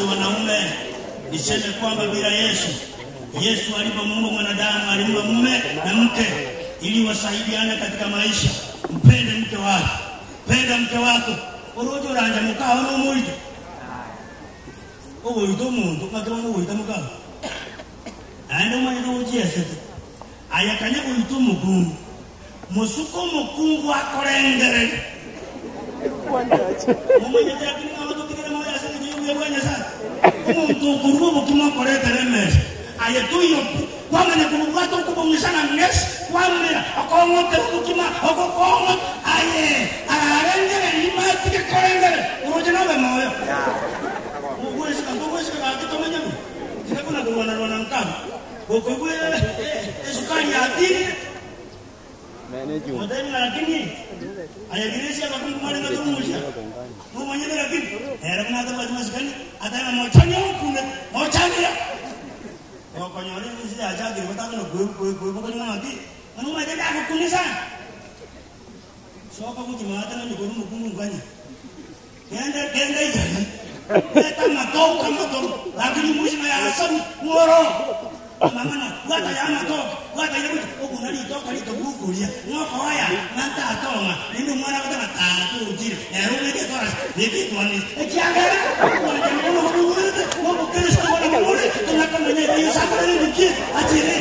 Kuhusu wanaume niseme kwamba bila Yesu, Yesu alipomuumba mwanadamu alimuumba mume na mke ili wasaidiane katika maisha. Mpende mke wako, penda mke wako oroche oranje mokao nomoito ogoita omonto ng'aki bono ogoita mokao naende omanyete ogochiesete aye kanya goita omokungu mosuke omokungu akorengereria Momanyete lakini ng'a abatokigere moyo ase engencho y'obuya bwa Nyasae? Omonto okorua obokima okoretera emesa, aye toiyo pi, kwamanya kobobwata okobong'isa na ng'esi, kwamera, okong'otera obokima, ogokong'ota, aye ararengererie matige korengereria, oroche nobe moyo. Ogwesika ntogwesika gaki tomenye buya, tiga buna korwana-rwana nkabwo, gokoigwa esukari yatinire. Motebi ng'a lakini aye Grace abakungu mwarenge tomochia nomonyene lakini ere buna atabwati masikani atebe ng'a mochanie okune mochanie okonyora ense yachakire gotang'ana kwebokoria ng'a ng'aki ng'a nomanyete ndagokune sana soka gochia maate ng'a ndikore omokungu nkanye genda genda Italy leta amatoke amatoke lakini omosima yasami ng'oro Amang'ana, bwata aya amatoke, bwata aye gochia okuna ritoke ritobu okoria, ng'okoya ng'a ntatong'a, naende omwana agoteba, Tata ochire, nere obeke etorasi, beka etwanisi, ekiagera obwanchani bono boboigwerete, na obokristo bono bomore, tona komanya ebi Yeso akorire ninki achire.